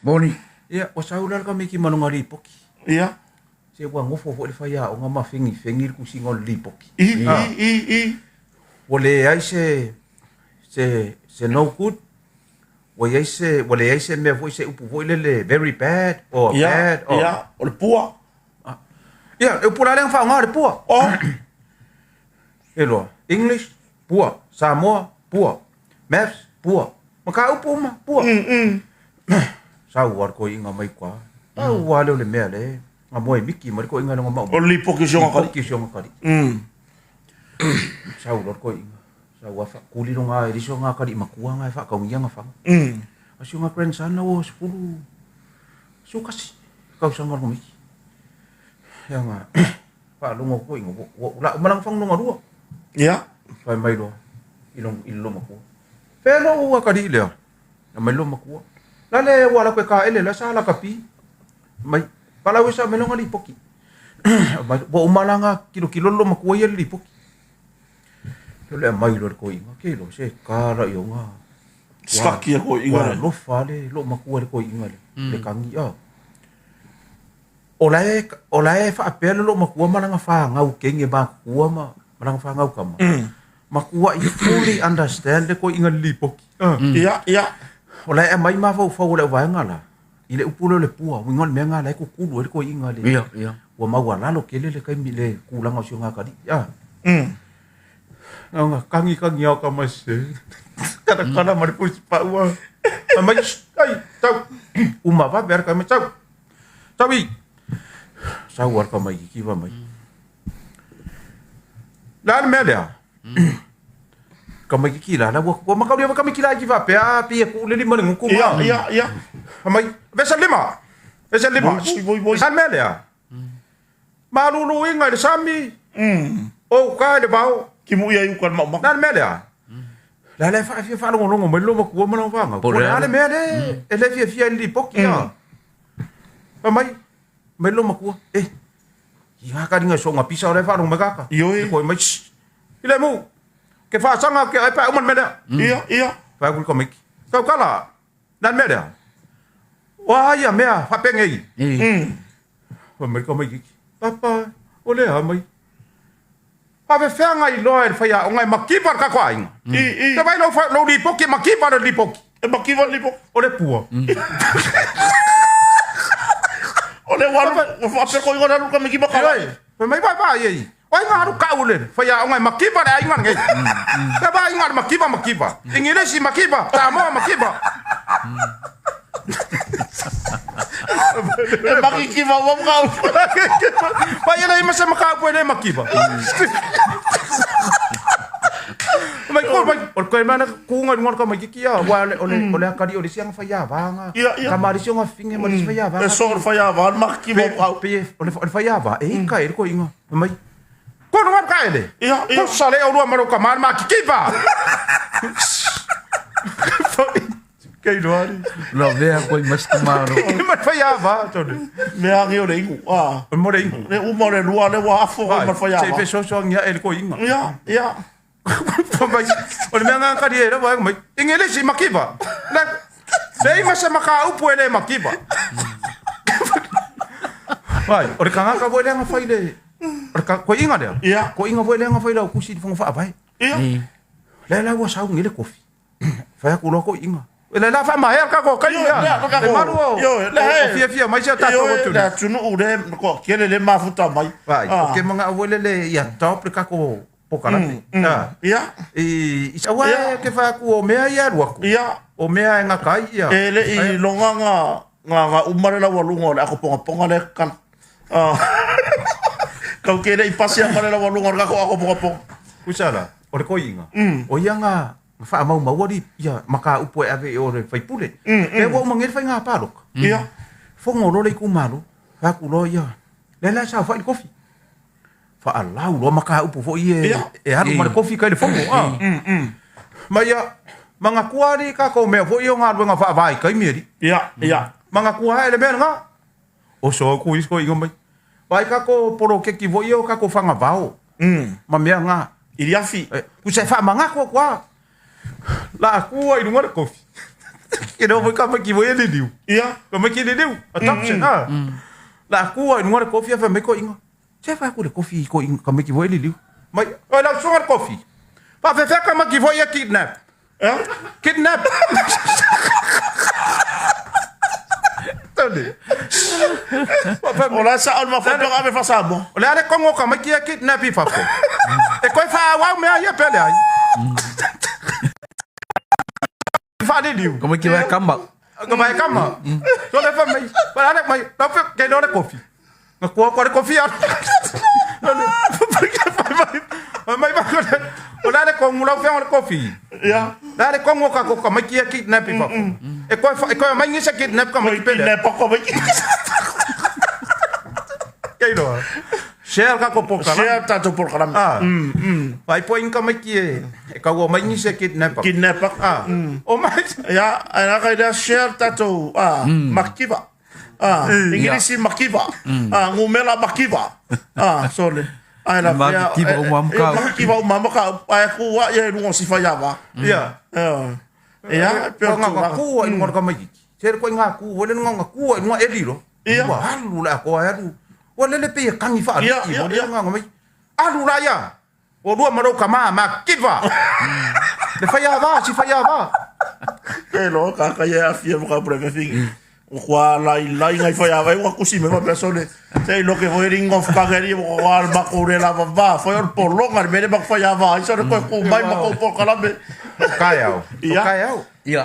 Moni. Ia, ua sau la le tamaiti ma lona lipoti. Ia. Se ua nofo foi le faiaoga ma fegifegi le tusiga o le lipoti. I, i, i, i. Ua leai se se se no good, ua i ai se ua leai se mea foi se upu foi lele very bad or Ia, bad or ia, o le pua. Ia, le upu la lea na faaaoga o le pua. Oh. E loa, English, pua, Samoa, pua, Maths, pua, mataupu uma, pua. Sau lava le toeaina mai uta. Pau lava lea o le mea lea na moe miki mai le toeaina i lona maumau. O le lipoti i si ona Lipoti i si ona atalii. Sau loa le toeaina. Sau lava faatuli lona, e le isi o na atalii matua na e faataugia na fana. A si ona grandson ua 10, 11 tausaga o le tamaiti. Ia na faalogo atu toeaina ua ua uma lana fagu lona lua. Ia. Fai mai loa i lou i le loomatua. Fea lou atalii lea? Aumai le loomatua. La le ua alu atu e taele la sa lakapi. Mai palau e sa mai lona lipoti. Aumai ua uma la na tilotilo le loomatua ia i le lipoti. O le aumai loa e le toeaina, ke iloa se tala i ona Sitaki e toeaina ua alofa le loomatua i le toeaina le tagi a. O la e, o la e faapea le loomatua ma lana fanau teine matutua ma, ma lana fanau tama. Matuai fully understand le toeaina i le lipoti. Ia, ia. O la e aumai mafaufau o le auvaega la, i le upu lea o le pua, uiga o le mea lena la e tutulu ai le toeaina le, Ia, ia. ua maualalo tele le taimi le tulaga o si ona atalii. Ah. Na ona tagi tagi lava o tama sese. Talatala ma le pusi pau ah. Fai mai, "Shh, ai, tau." Uma vave lava le tama, "Sau, sau i." Sau lava le tamaitiiti fai mai. O le a le mea lea? Tamaitiiti la, la ua ua mataulia foi tamaiti laiti faapea, a pei e tuu le lima i le gutu ma. Ia, ia, ia. Fai mai, vesa le lima, vesa le lima. Voi, voi, voi. A le mea lea? Maluluina i le sami, o uta i le vao. Timuia i uka i le maumaga. O le a le mea lea? O le a le fia faalogologo mai le loomatua ma lana fanau. Po o le a le mea lea e le fiafia ai i le lipoti a. Fai mai, mai le loomatua, e, i ga kaliga i soga pisa o la e faalogo mai kaka. Ioe. E koe mai, shh, i le mu, ke faasaga ke ai pa uma le mea lea. Ia, ia. Fai atu i le tamaiti, tautala, le a le mea lea? O a ia mea faapenei? Fai mai le tamaitiiti, Papa, o le a mai? Faafefea iloa e le faiaoga e mativa le tatou aiga? I, i. Te vai lou, lou lipoti e mativa le lipoti. E mativa le lipoti. O le pua. O le ua ua faapea koe i alu tamaiti ma kala. Fai mai vai vai ei. O ai nga alu kau le faiaoga e mativa le aiga lenei. Te vai aiga le mativa mativa. Ingilisi mativa, Samoa mativa. E makikiva ua kau. Vai ele ma se makau e le makiva. Mai ko mai o koe mana ku nga lunga ka mai ki a wa le o le o le akali o le sianga fai a vanga. Ia, ia. Ka mari sionga finge mari fai a vanga. E so fai a va makikiva ua kau. Pe o le o le fai a va e ka e ko inga. Mai ko no ka ele. Ia, ia. Ko sale o lua maro ka mar ma kikiva. Kei roa ari. La vea koe mai se tamaro. Mai fai a va tonu. Mea agi o le ingu. Ah. O mo le ingu. Le uma o le lua le ua afo ko mai fai a Se va. fe so so ngia e le ko inga. Ia, ia. Mai o le mea ngā kari e rawa mai. Ingelesi makiva. La le ima se maka upu e le makiva. Vai, o le kangaka foi le anga fai le o le ka ko inga lea. Ia. Ko inga foi le anga fai lau kusi i fonga whaavae. Ia. Le la ua sau ngile kofi. Fai aku loa ko inga. E le la whaamahea ka ko kai Ioe, mea. lea, ka Le ko- maru o, ioe, le o, he. o fia fia mai se tatou Ioe, atu le atunuu le ko kele le mafuta mai. Vai, Ah. o ke manga au le le ia top le kako pokalame. Ah. Ia, I i aua Ia. ke whai aku o mea ia alu aku. ia. O mea e ngaka ai ia. E le i longa nga nga nga uma le lau aluga o le ako pongaponga le kala. Ah. Kau ke le i pasi a le lau aluga o le kako ako pongaponga. Kusala, o le koiinga. O ia nga whaamau li ia maka upu e ave i o le whaipule. Pe ua uma ngere whai ngā pāloka. Ia. Fongo lo le iku malo, whaku lo ia. Le la sa whai le kofi. Whaalau lo maka upu fo i e, Ia. e alu ma le kofi kai le fongo. Ah. Ma ia, manga kuari ka ko mea fo i o ngā luenga whaavai kai mieri. Ia, ia. Manga kua e le mea ngā. O so ku isko inga mai. Vai ka ko poro keki fo i o ka ko whanga vao. Ma mea ngā. I riafi. E, ku se whaamanga kua kua. La kua i runga le kofi. Ke no mo ka maki mo ele liu. Ia. Ka maki le liu. Adoption ha. La ku ai ngora kofi fa me ko inga. Se fa ku le kofi ko inga ka maki mo ele liu. Mai oi la sunga kofi. Fa fe fe ka maki fo ia kidnap. Ia. Kidnap. Tole. O la sa o le mafaitoga ave faasamoa. O le a le kongo ka mai kia kidnap i fafo. E koe whaawau mea ia pele ai. Whaaliliu. Ka mai ki vai kama. Ka mai kama. So le fa mai. Pa ale mai. La fe ke no le kofi. Nga kua kua le kofi a. Mai mai ko le. O le ale kongu lau fe o le kofi. Ia. Le ale kongo ka ko ka mai kia kidnap i fafo. E koe e koe mai ngisa kidnap ka mai pele. Kidnap ko mai. Kei roa. Share ka ko pokala. Share tatou polokalame. Ah. Vai po inga mai ki e e kaua mai ngise kidnap. Kidnap. Ah. O mai. Ia, ai la kai lea share tatou ah makiva. Ah, Ingilisi makiva. Ah, ngumela makiva. Ah, sole. Ai la Makiva uma makau. Makiva uma makau. Ai ku wa ia lungo sifa ia va. Ia. Ia, pe o ngā kua i ngā mai ki. Se ko ngā kua le ngā kua i ngā eliro. Ia. Ua alu la ko alu. Ua lele pe kangi fa. Ia, ia, ia. Ngā mai. Alu la ia. O lua marau ka ma makiva. Le fai a va, si fai a va. E lo ka ka ia afia mo ka pre fe. O kwa lai lai ngai fai a vai wa kusi me pa sole. Te lo ke voi ringo ka geri mo ko al ba ko re la va va. Foi o polonga me le ba fai a va. Iso le ko ku mai ma ko po kala me. Kai au. Ia. Kai au. Ia.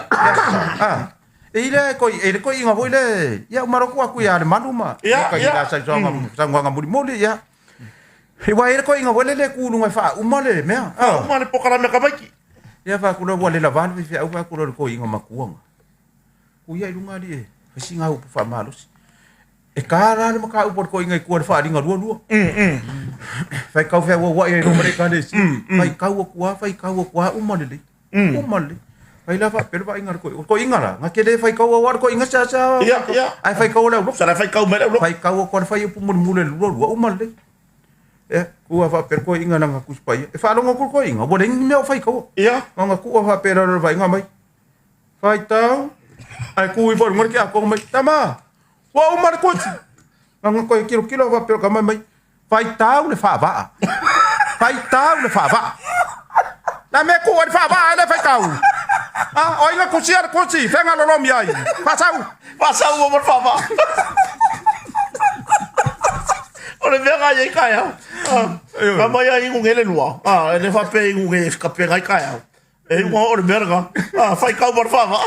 Ah. E ile ko e le ko inga foi le. Ia maroko aku ia le maluma. Ia, Ka ia. ila sa sa sa nganga muri moli ia. He wa ele ko inga wele le kulu ngai fa uma le mea. Ah, ma le po kala me ka mai. Ia fa kulo wa le la van fi au fa kulo ko inga makuanga. Ku ia ilunga li e. Fasinga upu fa malosi. E ka ra le maka upu ko inga ku fa ringa lua lua. Fai kau fe wa wa ia no mare ka le si. Fai kau ku a fai kau ku a uma le. Uma le. Fai la fa pero fa inga ko ko inga la. Nga ke le fai kau wa ko inga sa sa. Ia, ia. Ai fai kau la Sa fai kau me le. Fai kau ko fai upu mulu mulu lua lua uma le. E ku fa per ko inga na ku spai. E fa longo ko inga. Bo le me fai kau. Ia. Nga ku fa pera ro vai nga mai. Fai tau. Ai ku i for ngor ki a ko mai. Tama. Wa o mar ko ti. Nga ko kilo kilo fa pera ka mai mai. Fai tau le fa va. Fai tau le fa va. Na me ku o fa va le fai tau. Ah, oi nga ku si ar ku si, fenga lo mi ai. Fa sau. Fa sau mo fa va. O le mea ngai kai au. Ka mai ai ngu ngele lua. Ah, le fa pe ngu nge ka pe ngai kai au. E ngu o le mea nga. Ah, fai kau mar fa va.